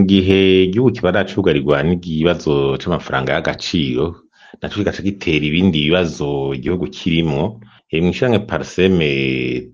Mu gihe igihugu kiba cugarirwa n'ikibazo c'amafaranga y'agaciro, naco kigaca gitera ibindi bibazo igihugu kirimwo, mw'ishirahamwe Parsem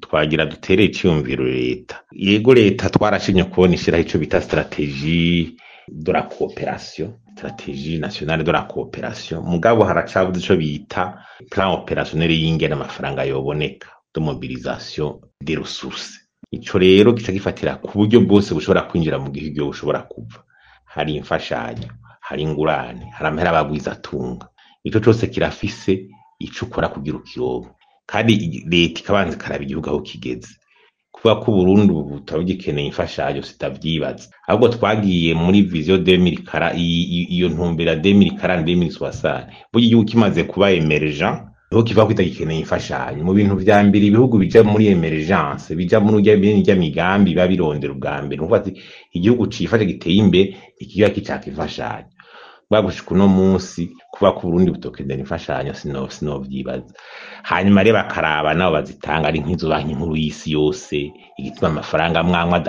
twagira dutere iciyumviro leta. Yego, leta twarashimye kubona ishiraho ico bita stratégie de la coopération, stratégie nationale de la coopération, mugabo haracabuze ico bita plan opérationnel y'ingene amafaranga yoboneka, de mobilisation des ressources. Ico rero gica gifatira ku buryo bwose bushobora kwinjira mu gihugu, iyo bushobora kuva. Hari imfashanyo, hari ingurane, hari amahera abagwizatunga. Ico cose kirafise ico ukora kugira ukironke. Kandi leta ikabanza ikaraba igihugu aho kigeze. Kuvuga ko Uburundi ubu butaba bugikeneye imfashanyo sitavyibaza. Ahubwo twagiye muri vision 2040, iyo ntumbero ya 2040, 2060. Burya igihugu kimaze kuba émergent, niho kiva ko kitagikeneye imfashanyo. Mu bintu vya mbere ibihugu bija muri émergence, bija muri urya migambi biba birondera ubwa mbere, nukuvuga ati igihugu cifashe giteye imbere ntikiba kicaka imfashanyo. Mugabo gushika uno munsi, kuvuga ko Uburundi butokenera imfashanyo sinovyibaza. Hanyuma rero bakaraba nabo bazitanga, ari nk'izo banki nkuru y'isi yose, igituma amafaranga amwe amwe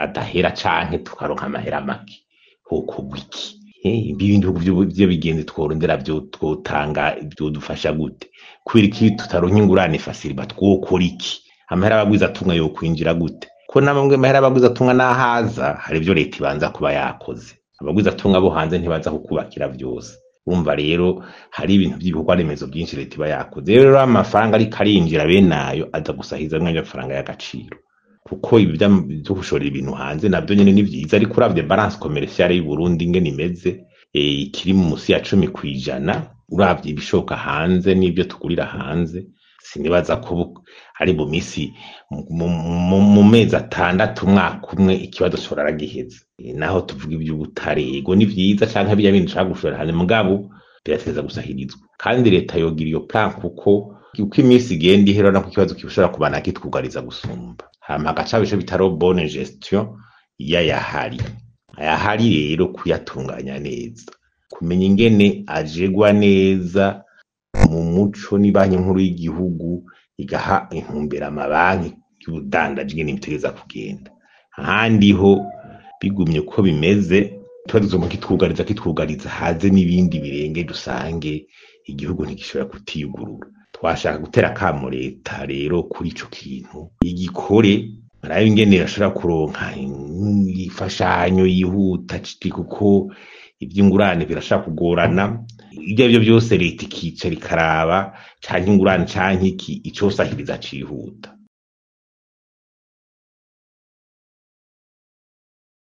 adahera canke tukaronka amahera make. Hokorwa iki? Ibindi bihugu vy'abigenzi tworondera vyo twotanga vyodufasha gute? Kubera iki tutaronka ingurane facilement? Twokora iki? Amahera abagwizatunga yokwinjira gute? Ko namwe amahera abagwizatunga n'ahaza, hari ivyo leta ibanza kuba yakoze. Abagwizatunga bo hanze ntibaza kukubakira vyose. Urumva rero hari ibintu vy'ibikorwa remezo vyinshi leta iba yakoze. Rero amafaranga ariko arinjira bene ayo aza gusahiza mw'ayo mafaranga y'agaciro. Kuko ibi vyo gushora ibintu hanze navyo nyene ni vyiza, ariko uravye balance commerciale y'u Burundi ingene imeze, ikiri musi ya 10%, uravye ibishoka hanze n'ivyo tugurira hanze, sinibaza ko ari mu misi mu mezi 6, umwaka umwe, ikibazo corara giheze. Naho tuvuga ivy'ubutare, yego ni vyiza, canke birya bindi ushaka gushora hanze, mugabo birategereza gusahirizwa. Kandi leta yogira iyo plan, kuko uko iminsi igenda ihera nako ikibazo gishobora kubana kitwugariza gusumba. Hama hagaca haba ico bita bonne gestion y'ayahari. Ayahari rero kuyatunganya neza, kumenya ingene ajegwa neza mu muco, ni Banki Nkuru y'igihugu igaha intumbero amabanki y'ubudandaji ingene bitegereza kugenda. Ahandi ho bigumye uko bimeze, ikibazo kizoguma kitwugariza kitwugariza, haze n'ibindi birengeje, usange igihugu ntigishobora kutiyugurura. Twashaka gutera akamo leta rero kuri ico kintu, igikore, barabe ingene bashobora kuronka imfashanyo yihuta, kuko ivy'ingurane birashobora kugorana. Ivyo arivyo vyose leta ikicara ikaraba, canke ingurane canke iki, icosahiriza cihuta.